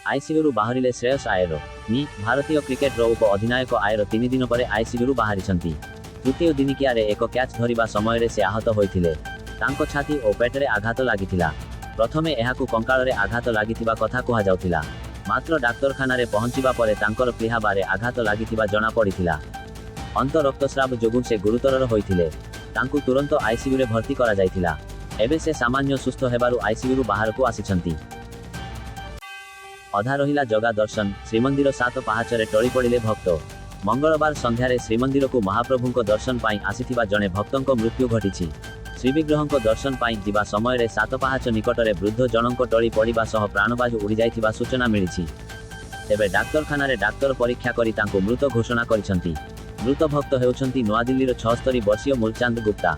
ଆଇସିୟୁରୁ ବାହାରିଲେ ଶ୍ରେୟସ ଆୟର। ଭାରତୀୟ କ୍ରିକେଟର ଉପ ଅଧିନାୟକ ଆୟର 3 ଦିନ ପରେ ଆଇସିୟୁରୁ ବାହାରିଛନ୍ତି। ତୃତୀୟ ଦିନିକିଆରେ ଏକ କ୍ୟାଚ୍ ଧରିବା ସମୟରେ ସେ ଆହତ ହୋଇଥିଲେ। ତାଙ୍କ ଛାତି ଓ ପେଟରେ ଆଘାତ ଲାଗିଥିଲା। ପ୍ରଥମେ ଏହାକୁ କଙ୍କାଳରେ ଆଘାତ ଲାଗିଥିବା କଥା କୁହାଯାଉଥିଲା। ମାତ୍ର ଡାକ୍ତରଖାନାରେ ପହଞ୍ଚିବା ପରେ ତାଙ୍କର ପ୍ଲିହାରେ ଆଘାତ ଲାଗିଥିବା ଜଣାପଡ଼ିଥିଲା। ଅନ୍ତ ରକ୍ତସ୍ରାବ ଯୋଗୁଁ ସେ ଗୁରୁତର ହୋଇଥିଲେ। ତାଙ୍କୁ ତୁରନ୍ତ ଆଇସିୟୁରେ ଭର୍ତ୍ତି କରାଯାଇଥିଲା। ଏବେ ସେ ସାମାନ୍ୟ ସୁସ୍ଥ ହେବାରୁ ଆଇସିୟୁରୁ ବାହାରକୁ ଆସିଛନ୍ତି। ଅଧା ରହିଲା ଜଗା ଦର୍ଶନ, ଶ୍ରୀମନ୍ଦିର ସାତ ପାହାଚରେ ଟଳି ପଡ଼ିଲେ ଭକ୍ତ। ମଙ୍ଗଳବାର ସନ୍ଧ୍ୟାରେ ଶ୍ରୀମନ୍ଦିରକୁ ମହାପ୍ରଭୁଙ୍କ ଦର୍ଶନ ପାଇଁ ଆସିଥିବା ଜଣେ ଭକ୍ତଙ୍କ ମୃତ୍ୟୁ ଘଟିଛି। ଶ୍ରୀବିଗ୍ରହଙ୍କ ଦର୍ଶନ ପାଇଁ ଯିବା ସମୟରେ ସାତ ପାହାଚ ନିକଟରେ ବୃଦ୍ଧ ଜଣଙ୍କ ଟଳି ପଡ଼ିବା ସହ ପ୍ରାଣବାୟୁ ଉଡ଼ିଯାଇଥିବା ସୂଚନା ମିଳିଛି। ତେବେ ଡାକ୍ତରଖାନାରେ ଡାକ୍ତର ପରୀକ୍ଷା କରି ତାଙ୍କୁ ମୃତ ଘୋଷଣା କରିଛନ୍ତି। ମୃତ ଭକ୍ତ ହେଉଛନ୍ତି ନୂଆଦିଲ୍ଲୀର 76 ବର୍ଷୀୟ ମୂଲଚାନ୍ଦ ଗୁପ୍ତା।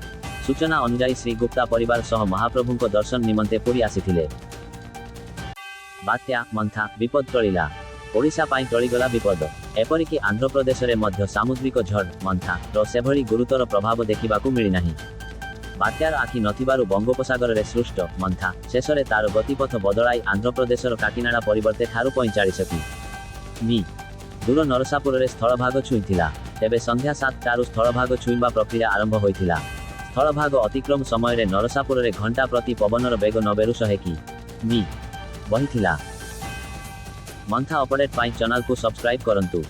ସୂଚନା ଅନୁଯାୟୀ, ଶ୍ରୀ ଗୁପ୍ତା ପରିବାର ସହ ମହାପ୍ରଭୁଙ୍କ ଦର୍ଶନ ନିମନ୍ତେ ପୁରୀ ଆସିଥିଲେ। ବାତ୍ୟା ମନ୍ଥା ବିପଦ ଟଳିଲା। ଓଡ଼ିଶା ପାଇଁ ଟଳିଗଲା ବିପଦ। ଏପରିକି ଆନ୍ଧ୍ରପ୍ରଦେଶରେ ମଧ୍ୟ ସାମୁଦ୍ରିକ ଝଡ଼ ମନ୍ଥା ର ସେଭଳି ଗୁରୁତର ପ୍ରଭାବ ଦେଖିବାକୁ ମିଳିନାହିଁ। ବାତ୍ୟାର ଆଖି ନଥିବାରୁ ବଙ୍ଗୋପସାଗରରେ ସୃଷ୍ଟ ମନ୍ଥା ଶେଷରେ ତାର ଗତିପଥ ବଦଳାଇ ଆନ୍ଧ୍ରପ୍ରଦେଶର କାକିନାଡା ପରିବର୍ତ୍ତେ ଠାରୁ 45 କି.ମି. ଦୂର ନରସାପୁରରେ ସ୍ଥଳଭାଗ ଛୁଇଁଥିଲା। ତେବେ ସନ୍ଧ୍ୟା 7ଟାରୁ ସ୍ଥଳଭାଗ ଛୁଇଁବା ପ୍ରକ୍ରିୟା ଆରମ୍ଭ ହୋଇଥିଲା। ସ୍ଥଳଭାଗ ଅତିକ୍ରମ ସମୟରେ ନରସାପୁରରେ ଘଣ୍ଟା ପ୍ରତି ପବନର ବେଗ 90ରୁ 100 କି.ମି. ବହିଥିଲା। ମନ୍ଥା ଅପଡେଟ୍ ପାଇଁ ଚ୍ୟାନେଲକୁ ସବସ୍କ୍ରାଇବ୍ କରନ୍ତୁ।